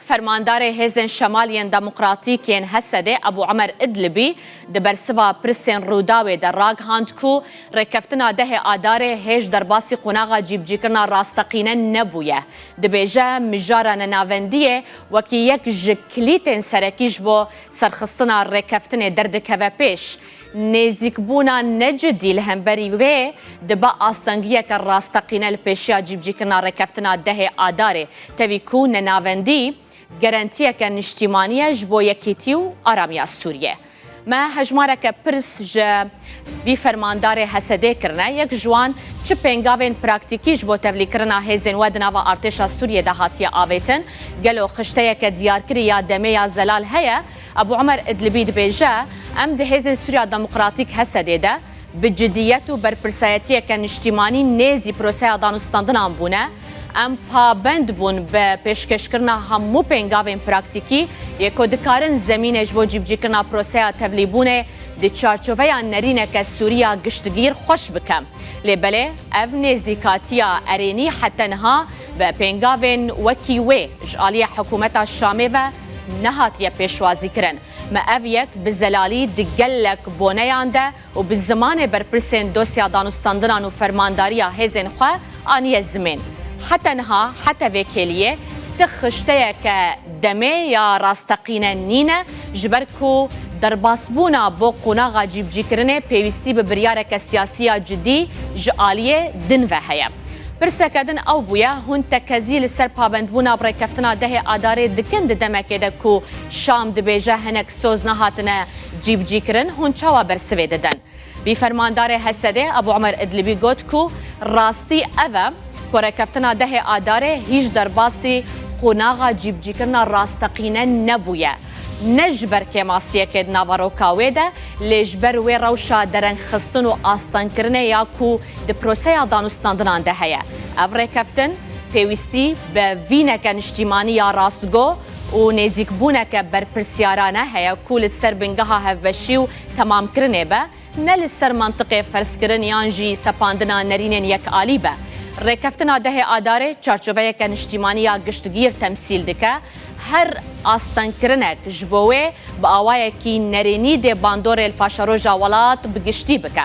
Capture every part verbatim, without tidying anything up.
Fermandarê Hêzên Şemal yên Demokratîk yên H S D'ê Ebû Emer Idlibî di bersiva pirsên Rûdawê de ragihand ku rêkeftina dehê Adarê hêj derbasî qonaxa cîbicîkirina rasteqîne nebûye. Dibêje, mijara nenavendiyê wekî yek ji kilîtên serekî ji bo serxistina rêkeftinê derdikeve pêş. Nêzîkbûna ne cidî li hemberî wê dibe astengiyeke rasteqîne li pêşiya cîbicîkirina rêkeftina dehê Adarê, tevî ku nenavendî gerentiyeke niştîmanî ye ji bo yekîtî û aramiya Sûriyê. Me hejmareke pirs ji vî fermandarê H S D'ê kirine, yek ji wan çi pêngavên praktîkî ji bo tevlîkirina hêzên we di nava artêşa Sûriyê de hatiye avêtin? Gelo xişteyeke diyarkirî ya demê ya zelal heye? Ebû Emer Idlibî dibêje, em di Hêzên Sûriya Demokratîk H S D'ê de bi cidiyet û berpirsayetiyeke niştîmanî nêzî proseya danûstandinan bûne. Em pabend bûn bi pêşkêşkirina hemû pêngavên praktîkî yê ku dikarin zemînê ji bo cîbicîkirina proseya tevlîbûnê di çarçoveya nerîneke Sûrî ya giştgîr xweş bike. Lê belê ev nêzîkatiya erênî heta niha bi pêngavên wekî wê ji aliyê hikûmeta Şamê ve nehatiye pêşwazîkirin. Me ev yek bi zelalî di gelek boneyan de û bi zimanê berpirsên dosya danûstandinan û fermandariya hêzên xwe aniye zimên. Heta niha, heta vê kêliyê, ti xişteyeke demê ya rasteqîne nîne, ji ber ku derbasbûna bo qonaxa cîbicîkirinê pêwîstî bi biryareke siyasî ya cidî ji aliyê din ve heye. Pirseke din ew bûye, hûn tekezî li ser pabendbûna bi rêkeftina dehê Adarê dikin di demekê de ku Şam dibêje hinek soz nehatine cîbicîkirin, hûn çawa bersivê didin? Vî fermandarê H S D'ê Ebû Emer Idlibî got ku rastî ev e ku rêkeftina dehê Adarê hîç derbasî qonaxa cîbicîkirina rasteqîne nebûye. Ne ji ber kêmasiyekê di naveroka wê de, lê ji ber wê rewşa derengxistin û astengkirinê ya ku di proseya danûstandinan de heye. Ev rêkeftin pêwîstî bi vîneke niştîmanî ya rastgo û nêzîkbûneke berpirsiyarane heye ku li ser bingeha hevbeşî û temamkirinê be, ne li ser mantiqê ferzkirin yan jî sepandina nerînên yekalî be. Rêkeftina dehê Adarê çarçoveyeke niştîmanî ya giştgîr temsîl dike. Her astengkirinek ji bo wê bi awayekî nerênî dê bandorê li paşeroja welat bi giştî bike.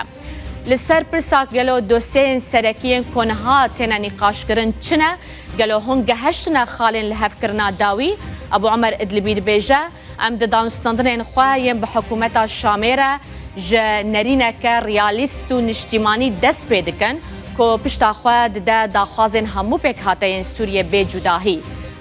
Li ser pirsa gelo dosyeyên serekî yên ku niha têne nîqaşkirin çi ne? Gelo hûn geheştine xalên lihevkirina dawî? Ebû Emer Idlibî dibêje, em di danûstandinên xwe yên bi hikûmeta Şamê re ji nerîneke realîst û niştîmanî dest pê dikin ku pişta xwe dide daxwazên hemû pêkhateyên Sûriyê bê cudahî.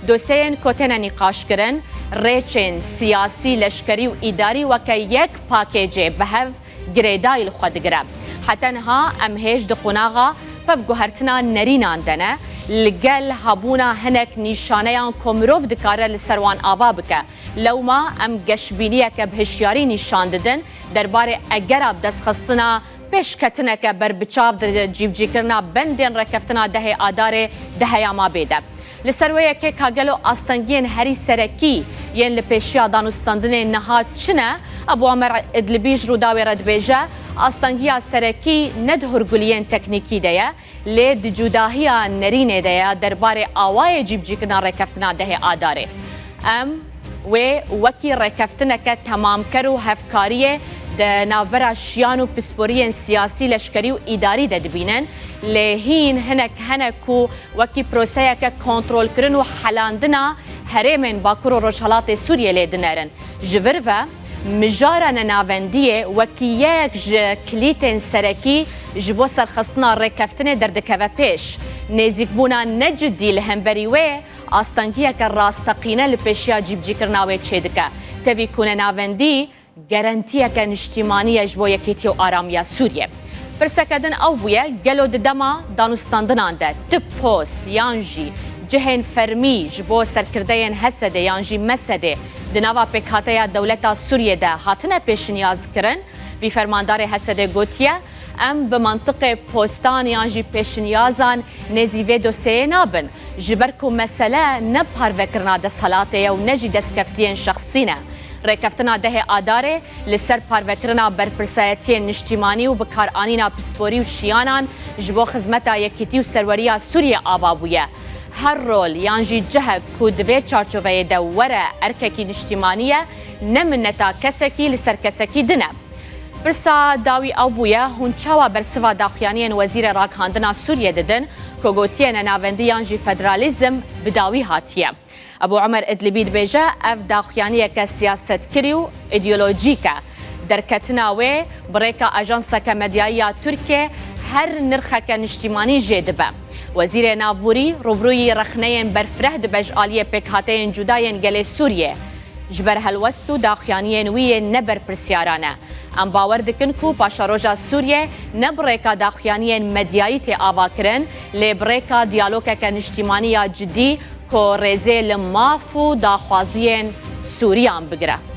Dosyeyên ku têne nîqaşkirin, rêçên siyasî, leşkerî û îdarî weke yek pakêcê bi hev girêdayî li xwe digire. Heta niha em hêj di qonaxa pevguhertina nerînan de ne, li gel hebûna hinek nîşaneyan ku mirov dikare li ser wan ava bike. Lewma em geşbîniyeke bi hişyarî nîşan didin derbarê egera bi destxistina pêşketineke berbiçav di cîbicîkirina bendên rêkeftina dehê Adarê di heyama bê de. Li ser wê yekê ka gelo astengiyên herî serekî yên li pêşiya danûstandinê niha çi ne? Ebû Emer Idlibî ji Rûdawê re dibêje, astengiya serekî ne di hûrguliyên teknîkî de ye, lê di cudahiya nerînê de ye derbarê awayê cîbicîkirina rêkeftina dehê Adarê. Em wê wekî rêkeftineke temamker û hevkariyê di navbera şiyan û pisporiyên siyasî, leşkerî û îdarî de dibînin, lê hîn hinek hene ku wekî proseyeke kontrolkirin û helandina herêmên Bakur û Rojhelatê Sûriyê lê dinerin. Ji vir ve, mijara nenavendiyê wekî yek ji kilîtên serekî ji bo serxistina rêkeftinê derdikeve pêş. Nêzîkbûna ne cidî li hemberî wê astengiyeke rasteqîne li pêşiya cîbicîkirina wê çêdike. Tevî ku nenavendî gerentiyeke niştîmanî ye ji bo yekîtî û aramiya Sûriyê. Pirseke din ew bûye, gelo di dema danûstandinan de ti post yan jî cihên fermî ji bo serkirdeyên H S D'ê yan jî M S D'ê di nava pêkhateya dewleta Sûriyê de hatine pêşinyazkirin? Vî fermandarê H S D'ê gotiye, em bi mantiqê postan yan jî pêşinyazan nêzî vê dosyeyê nabin, ji ber ku mesele ne parvekirina desthilatê ye û ne jî destkeftiyên şexsî ne. Rêkeftina dehê Adarê li ser parvekirina berpirsayetiyên niştîmanî û bikaranîna pisporî û şiyanan ji bo xizmeta yekîtî û serweriya Sûriyê ava bûye. Her rol yan jî cihek ku di vê çarçoveyê de were erkekî niştîmanî ye, ne mineta kesekî li ser kesekî din e. Pirsa dawî ew bûye, hûn çawa bersiva daxuyaniyên Wezîrê Ragihandina Sûriyê didin ku gotiye ne navendî yan jî federalîzm bi dawî hatiye? Ebû Omer Idlibî dibêje, ev daxuyaniyeke siyasetkirî û îdeolojîk e. Derketina wê bi rêka ajanseke medyayî ya Tirkiyê her nirxeke niştîmanî jê dibe. Wezîrê Navborî rûbirûyî rexneyên berfireh dibe ji aliyê pêkhateyên cuda yên gelê Sûriyê. Ji ber helwest û daxuyaniyên wî yên ne berpirsyarane. Em bawer dikin ku paşeroja Sûriyê ne bi rêka daxuyaniyên medyayî tê avakirin, lê bi rêka diyalogeke niştîmanî ya cidî ku rêzê li maf û daxwaziyên Sûriyan bigire.